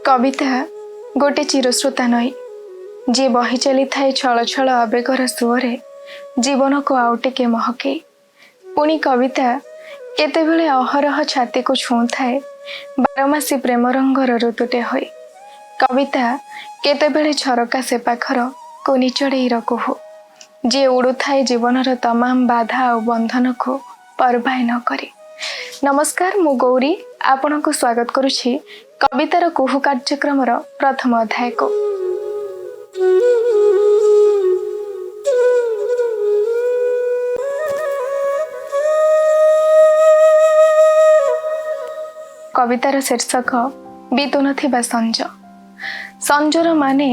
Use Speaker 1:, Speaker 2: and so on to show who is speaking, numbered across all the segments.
Speaker 1: କବିତା ଗୋଟେ ଚିରସ୍ରୋତା ନଈ, ଯିଏ ବହି ଚାଲିଥାଏ ଛଳ ଛଳ ଆବେଗର ସୁଅରେ ଜୀବନକୁ ଆଉ ଟିକେ ମହକେଇ। ପୁଣି କବିତା କେତେବେଳେ ଅହରହ ଛାତିକୁ ଛୁଉଁଥାଏ ବାରମାସୀ ପ୍ରେମ ରଙ୍ଗର ଋତୁଟେ ହୋଇ। କବିତା କେତେବେଳେ ଝରକା ସେପାଖର କୁନି ଚଢ଼େଇର କୁହୁ, ଯିଏ ଉଡ଼ୁଥାଏ ଜୀବନର ତମାମ ବାଧା ଆଉ ବନ୍ଧନକୁ ପରବାୟ ନ କରି। ନମସ୍କାର, ମୁଁ ଗୌରୀ ଆପଣଙ୍କୁ ସ୍ୱାଗତ କରୁଛି କବିତାର କୁହୁ କାର୍ଯ୍ୟକ୍ରମର ପ୍ରଥମ ଅଧ୍ୟାୟକୁ। କବିତାର ଶୀର୍ଷକ ବିତୁନଥିବା ସଞ୍ଜ। ସଞ୍ଜର ମାନେ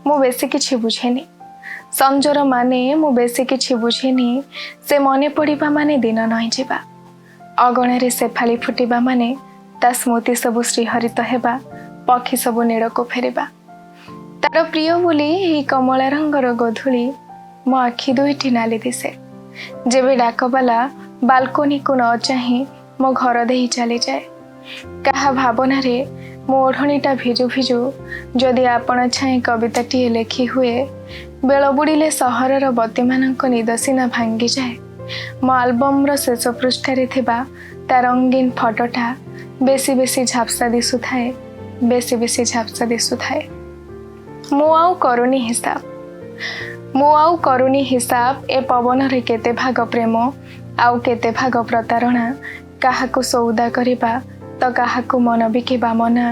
Speaker 1: ମୁଁ ବେଶୀ କିଛି ବୁଝେନି। ସଞ୍ଜର ମାନେ ମୁଁ ବେଶୀ କିଛି ବୁଝେନି। ସେ ମନେ ପଡ଼ିବା ମାନେ ଦିନ ନଇଁଯିବା, ଅଗଣାରେ ଶେଫାଳି ଫୁଟିବା ମାନେ ତା ସ୍ମୃତି ସବୁ ଶ୍ରୀହରିତ ହେବା, ପକ୍ଷୀ ସବୁ ନୀଡ଼କୁ ଫେରିବା। ତାର ପ୍ରିୟ ବୋଲି ଏହି କମଳା ରଙ୍ଗର ଗୋଧୂଳି ମୋ ଆଖି ଦୁଇଟି ନାଲି ଦିଶେ, ଯେବେ ଡାକବାଲା ବାଲକୋନିକୁ ନ ଚାହିଁ ମୋ ଘର ଦେଇ ଚାଲିଯାଏ। କାହା ଭାବନାରେ ମୋ ଓଢ଼ଣୀଟା ଭିଜୁ ଭିଜୁ ଯଦି ଆପଣା ଛାଏଁ କବିତାଟିଏ ଲେଖି ହୁଏ, ବେଳ ବୁଡ଼ିଲେ ସହରର ବତୀମାନଙ୍କ ନିଦ ସିନା ଭାଙ୍ଗିଯାଏ, ମୋ ଆଲବମ୍ର ଶେଷ ପୃଷ୍ଠାରେ ଥିବା ତା ରଙ୍ଗୀନ ଫଟୋଟା ବେଶୀ ବେଶୀ ଝାପ୍ସା ଦିଶୁଥାଏ, ବେଶୀ ବେଶୀ ଝାପ୍ସା ଦିଶୁଥାଏ। ମୁଁ ଆଉ କରୁନି ହିସାବ, ମୁଁ ଆଉ କରୁନି ହିସାବ, ଏ ପବନରେ କେତେ ଭାଗ ପ୍ରେମ ଆଉ କେତେ ଭାଗ ପ୍ରତାରଣା। କାହାକୁ ସଉଦା କରିବା ତ କାହାକୁ ମନ ବିକିବା ମନା।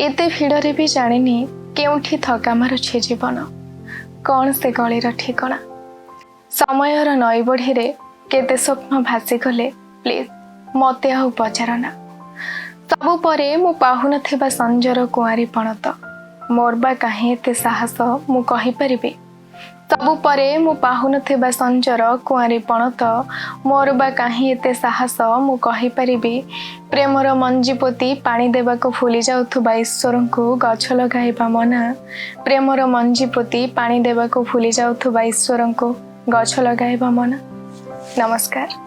Speaker 1: ଏତେ ଭିଡ଼ରେ ବି ଜାଣିନି କେଉଁଠି ଥକା ମାରୁଛି ଜୀବନ, କ'ଣ ସେ ଗଳିର ଠିକଣା। ସମୟର ନଈ ବଢ଼ିରେ କେତେ ସ୍ୱପ୍ନ ଭାସିଗଲେ, ପ୍ଲିଜ୍ ମତେ ଆଉ ପଚାରନା। ସବୁ ପରେ ମୁଁ ପାହୁନଥିବା ସଞ୍ଜର କୁଆଁରୀ ପଣତ, ମୋର ବା କାହିଁ ଏତେ ସାହସ ମୁଁ କହିପାରିବି? ସବୁ ପରେ ମୁଁ ପାହୁନଥିବା ସଞ୍ଜର କୁଆଁରୀ ପଣତ, ମୋର ବା କାହିଁ ଏତେ ସାହସ ମୁଁ କହିପାରିବି? ପ୍ରେମର ମଞ୍ଜି ପୋତି ପାଣି ଦେବାକୁ ଭୁଲି ଯାଉଥିବା ଈଶ୍ୱରଙ୍କୁ ଗଛ ଲଗାଇବା ମନା। ପ୍ରେମର ମଞ୍ଜି ପୋତି ପାଣି ଦେବାକୁ ଭୁଲି ଯାଉଥିବା ଈଶ୍ୱରଙ୍କୁ ଗଛ ଲଗାଇବା ମନା। ନମସ୍କାର।